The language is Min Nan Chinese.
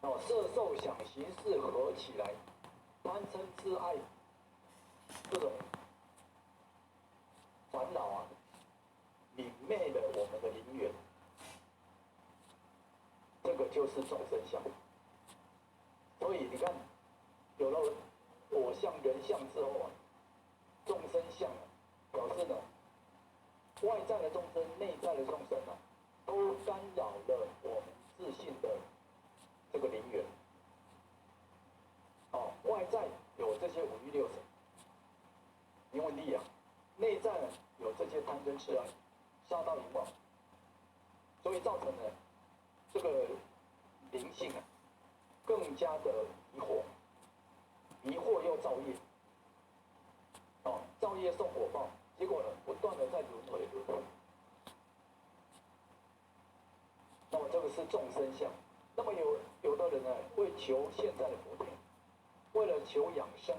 哦，色受想行識合起來，貪嗔痴愛這種煩惱啊，泯滅了我們的靈緣，這個就是眾生相。所以你看，有了我相、人相之後啊，眾生相啊，表示呢，外在的眾生、內在的眾生啊，都干擾了我們自性的這個靈緣。哦，外在有這些五欲六塵，名聞利養；內在呢有這些貪嗔痴愛、殺盜淫妄，所以造成了這個靈性啊更加的迷惑，迷惑又造業，哦，造業受果報，結果呢不斷的在輪迴輪迴。那麼這個是眾生相。那麼有的人呢，為求現在的福田，為了求養生。